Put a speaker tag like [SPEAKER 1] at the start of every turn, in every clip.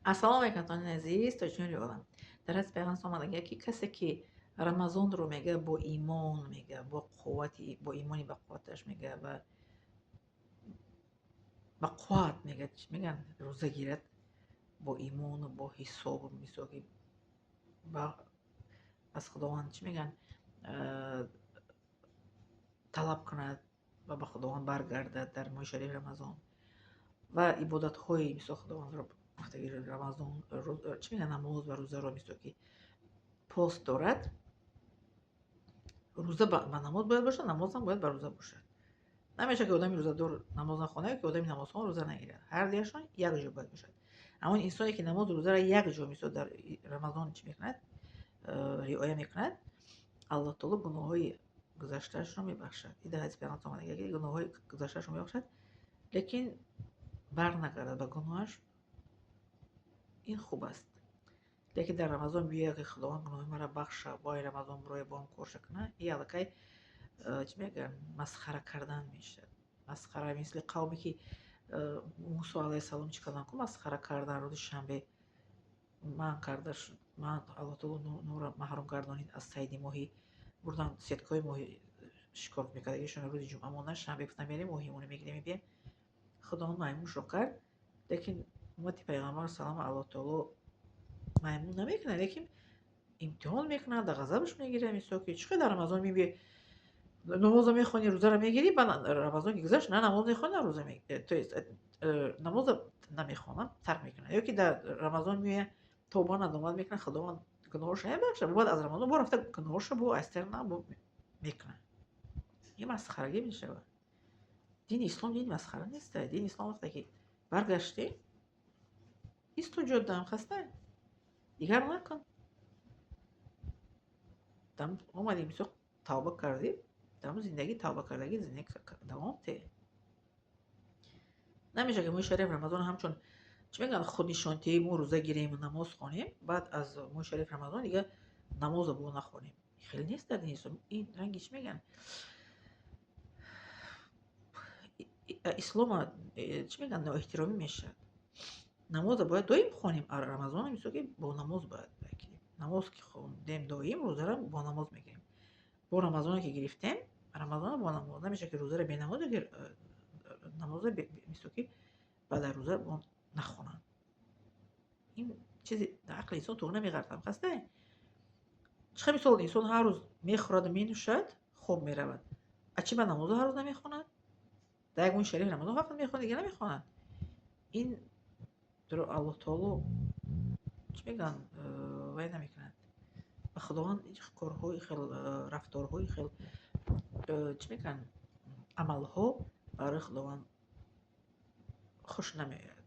[SPEAKER 1] Ассалому алайкум, дӯстони азиз, тоҷикони олам. Дар ҳадис пайғамбар омадагия, ки касе ки Рамазонро мега бо имон, мега бо қуввати, бо имони ба қувваташ, мега ба қувват, мега чӣ мегӯянд, рӯза гирад бо имону бо ҳисобу мисол ки ба аз Худованд, чӣ мегӯянд, талаб кунад ва ба Худованд баргардад дар моҳи шарифи Рамазон ва ибодатҳои мисол Худовандро гуфтаги Рамазон, чӣ мегӯянд, намоз ва рӯзаро мисол ки пос дорад. Рӯза ба намоз бояд бошад, намозам бояд ба рӯза бошад. Намешавад, ки одами рӯзадор намоз нахонад, ки одами намозхон рӯза нагирад. Ҳар дуяшон як ҷо бояд бошад. Ҳамон инсоне ки намозу рӯзаро як ҷо мисол дар Рамазон чӣ мекунад, риоя мекунад, Аллоҳ таоло гуноҳҳои гузаштаашро мебахшад. Ин дар ҳадиси пайғамбар омада, ки гуноҳҳои гузаштаашро мебахшад, лекин бар нагардад ба гуноҳаш, ин хуб аст. Лекин дар Рамазон биёяд, ки Худованд гуноҳи маро бахша, бои Рамазон бироя бо он корша кунад, ин аллакай, чӣ мегӯянд, масхара кардан мешавад. Масхара мисли қавме ки Мусо алайҳиссалом чӣ кардан ку, масхара кардан рӯзи шанбе манъ карда шуд, ман Аллоҳ таоло нуро маҳрум гардонид аз сайди моҳӣ, бурдан сеткаҳои моҳӣ шикор мекардагишон рӯзи ҷумъа мондан, шанбе гуфтан мерем моҳимонро мегирем, мебием. Худованд маймуншо кард, лекин уммати пайғамбар салам Аллоҳ таоло маймун намекунад, лекин имтиҳон мекунад, дар ғазабаш мегирад. Мисол ки чӣ қадар дар Рамазон мебиёй, намозро мехонӣ, рӯзаро мегирӣ, ба Рамазон ки гузашт, на намоз мехонӣ, на рӯза, то есть намозро намехонам, тарк мекунад. Ё ки дар Рамазон меояд, тавба надомат мекунад, Худованд гуноҳошро мебахшад, баъд аз Рамазон бо рафта гуноҳошро бо айстар на бо мекунад. Ин масхарагӣ мешавад. Дини ислом дини масхара нест. Дини ислом вақте ки баргаштем, истуҷодам хаста дигар накун, дам омадем, мисол тавба кардем, дам зиндагӣ тавба кардагӣ зиндагӣ давом те. Намешавад, ки моҳи шариф Рамазон ҳамчун, чӣ мегӯянд, худнишонтиҳӣ мо рӯза гирем, намоз хонем, баъд аз моҳи шариф Рамазон дигар намозро бо нахонем. Хеле нест дар дини ислом. Ин ранги, чӣ мегӯянд, ислома, чӣ мегӯянд, ноэҳтиромӣ мешавад. Намозро бояд доим хонем, Рамазон мисол ки бо намоз бояд гирем. Намоз ки хондем доим, рӯзаро бо намоз мегирем. Бо Рамазоне ки гирифтем, Рамазонро бо намоз. Намешавад, ки рӯзаро бенамоз, намозро мисол ки баъд аз рӯза бо нахонанд. Ин чизи дар ақли инсон туғ намеғартам, хаста. Чӣ мисол инсон ҳар рӯз мехӯраду менӯшад, хоб меравад, а чӣ ба намозро ҳар рӯз намехонад? Дар як моҳи шариф Рамазон фақат мехонад, дигар намехонад. Ин Аллоҳ таоло, чӣ мегӯянд, вай намекунад. Ба Худованд корҳои хел, рафторҳои хел, чӣ мегӯянд, амалҳо барои Худованд хуш намеояд.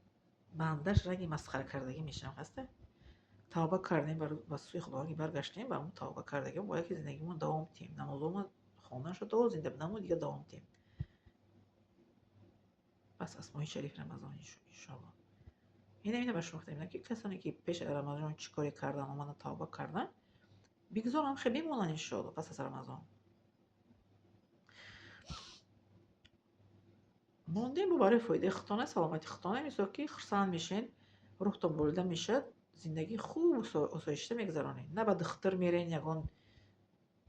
[SPEAKER 1] Бандаш ранги масхаракардагӣ мешавад, хаста. Тавба кардем, ба сӯи Худованд ки баргаштем, ба ҳамон тавба кардагӣ бояд ки зиндагимон давом диҳем. Намозҳомо хондан шуд, то зинда буданмо дигар давом диҳем. Пас аз моҳи шарифи Рамазон иншоалло. Ина ба шумо гуфтам, ки касоне ки пеш аз Рамазон чӣ коре кардан, омадан тавба кардан, бигзор ҳам хел бимонанд иншоалло пас аз Рамазон. Мондем бо барои фоидаи худтона, саломати худтона, мисол ки хурсанд мешен, рӯҳтон болида мешавад, зиндагии хуб осоишта мегузаронед. На ба духтур мерен, ягон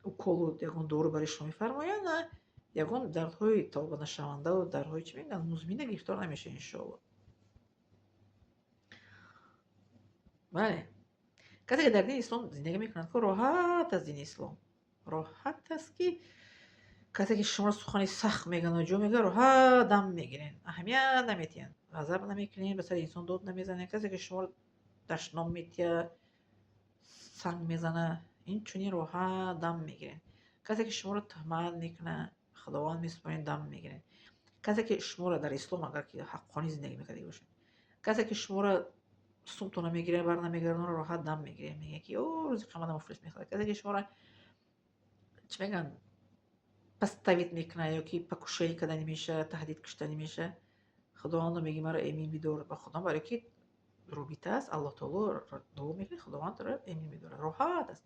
[SPEAKER 1] уколу ягон дору барои шумо мефармоянд, на ягон дардҳои тобанашавандаву дардҳои, чӣ мегӯянд, музмина гирифтор намешавед иншоалло. Бале. Касе ки дар дини ислом зиндагӣ мекунад, ку роҳат аст дини ислом. Роҳат аст, ки касе ки шуморо сухани сахт мегӯянд, ҷо мегӯяд, роҳат дам мегирен, аҳамият наметиҳанд, ғазаб намекунед, ба сари инсон дод намезанед. Касе ки шуморо дашном метиҳад, санг мезанад, инчунин роҳат дам мегирен. Касе ки шуморо туҳмат мекунад, Худованд месупоред, дам мегирен. Касе ки шуморо дар ислом агар ки ҳаққонӣ зиндагӣ мекарда бошед, касе ки шуморо сумтона мегирад, бар намегардонад, роҳат дам мегиред, мегӯяд ки о рӯзи қиёмат муфлис мехӯрад. Касе ки шуморо, чӣ мегӯянд, подставить мекунад ё ки покушение кардани мешавад, таҳдид куштани мешавад, Худовандо мегӯяд, маро эмин бидор ба Худо, барое ки робита аст, Аллоҳ таоло дуо мекунед, Худованд туро эмин медорад. Роҳат аст.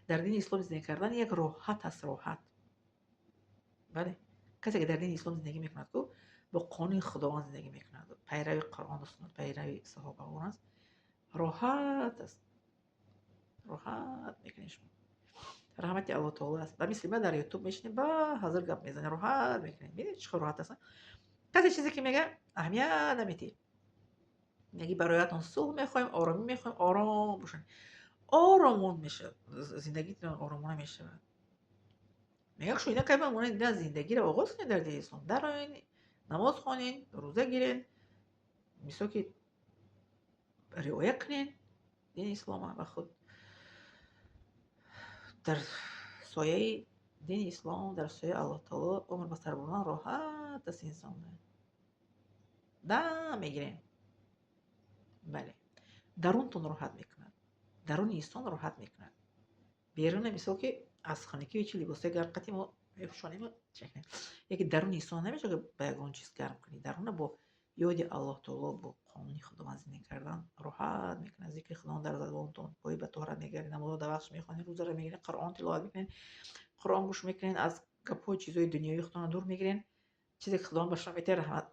[SPEAKER 1] Дар дини ислом зиндагӣ кардан як роҳат аст, роҳат. Бале, касе ки дар дини ислом зиндагӣ мекунад, ку бо қонуни Худованд зиндагӣ мекунад, пайрави Қуръону суннат, пайрави саҳобаон аст. Роҳат аст, роҳат мекунед шумо. Раҳмати Аллоҳ таоло аст. Ба мисли ман дар Ютуб мешинем, ба ҳазор гап мезанем, роҳат мекунем. Бинед, чӣ хел роҳат аст. Касе чизе ки мега, аҳамият наметиҳӣ. Меги, бароятон сулҳ мехоҳем, оромӣ мехоҳем, ором бошед. Оромон мешавад, зиндагитон оромона мешавад. Мегӯяд, шумо ина кайфа монед, зиндагиро оғоз кунед дар дини ислом. Дароен, намоз хонен, рӯза гирен, мисол ки риоя кунен дини ислома ва худ дар сояи дини ислом, дар сояи Аллоҳ таоло умр ба сар бурдан роҳат аст. Инсон дам мегирем. Бале, дарунтон роҳат мекунад, даруни инсон роҳат мекунад. Беруна, мисол ки, аз хунукию чи либосҳои гарм қати мо мепӯшонем, яке даруни инсон намешавад, ки ба ягон чиз гарм кунӣ. Даруна бо ёди Аллоҳ таоло, бо қонуни Худованд зиндагӣ кардан роҳат мекунад. Зикри Худованд дар забонтон, пои ба тоҳарат мегаред, намозро дар вақтш мехонед, рӯзаро мегиред, Қуръон тиловат мекунед, Қуръон гӯш мекунед, аз гапҳои чизҳои дунёвии худтонро дур мегиред. Чизе ки Худованд ба шумо метиҳад, раҳмат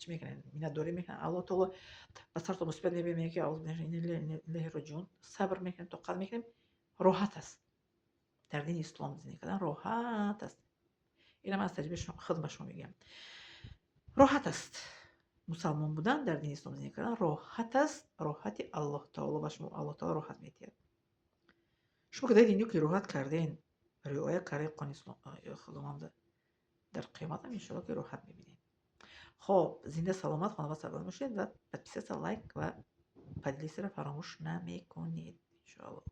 [SPEAKER 1] чӣ мекунед, миннатдорӣ мекунед. Аллоҳ таоло ба сартон мусибат мебиёрад, мегӯяд ки илайҳи роҷиун. Сабр мекунем, тоқат мекунем. Роҳат аст дар дини ислом зиндагӣ кардан, роҳат аст. Инам аз таҷрибаи худ ба шумо мегӯям. Роҳат аст мусалмон будан, дар дини ислом зиндагӣ кардан роҳат аст. Роҳати Аллоҳ таоло ба шумо, Аллоҳ таоло роҳат медиҳад. Шумо ки дар дунё ки роҳат карден, риоя кардем қонуни Худованда, дар қиёматам иншоалло ки роҳат мебинед. Хоб, зинда, саломат, хонавода сарбаланд бошед ва подписаться, лайк ва поделиться ро фаромӯш намекунед, иншоалло.